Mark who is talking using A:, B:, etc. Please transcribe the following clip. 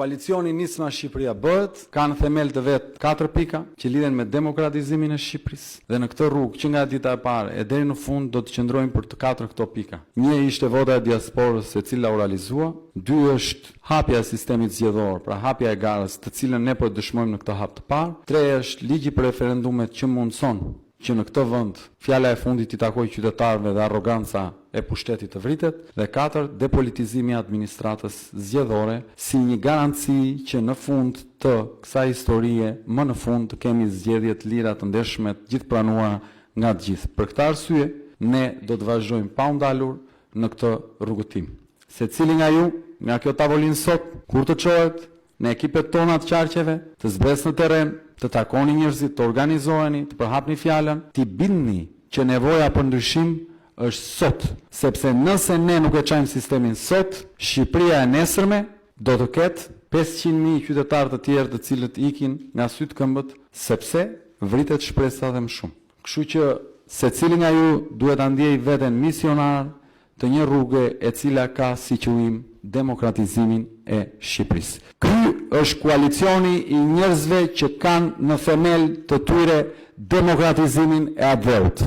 A: Koalicioni Nisma Shqipëria Bëhet ka në themel të vet katër pika që lidhen me demokratizimin e Shqipërisë dhe në këtë rrugë që nga dita e parë e deri në fund do të qëndrojmë për të katër këto pika. Një ishte vota e diasporës e cila u realizua, dy është hapja e sistemit zgjedhor, pra hapja e garës, të cilën ne po e dëshmojmë në këtë hap të parë, tre është ligji për referendumet që mundëson që në këtë vend fjala e fundit t'i takojë qytetarëve dhe arroganca e pushtetit të vritet, dhe katër, depolitizimi i administratës zgjedhore si një garanci që në fund të kësaj historie, më në fund të kemi zgjedhje të lira, të ndershme, të gjithëpranuara nga të gjithë. Për këtë arsye, ne do të vazhdojmë pa u ndalur në këtë rrugëtim. Secili nga ju, nga kjo tavolinë sot, kur të çohet, në ekipet tona të qarqeve, të zbresë në terren, të takoni njerëzit, të organizoheni, të përhapni fjalën, t'i bindni që nevoja për ndryshim është sot, sepse nëse ne nuk e çajmë sistemin sot, Shqipëria e nesërme do të ketë 500.000 qytetarë të tjerë të cilët ikin nga sytë këmbët, sepse vritet shpresa dhe më shumë. Kështu që secili nga ju duhet ta ndjejë veten misionar të një rruge e cila ka si qëllim demokratizimin e Shqipërisë. Ky është koalicioni i njerëzve që kanë në themel të tyre demokratizimin e atdheut.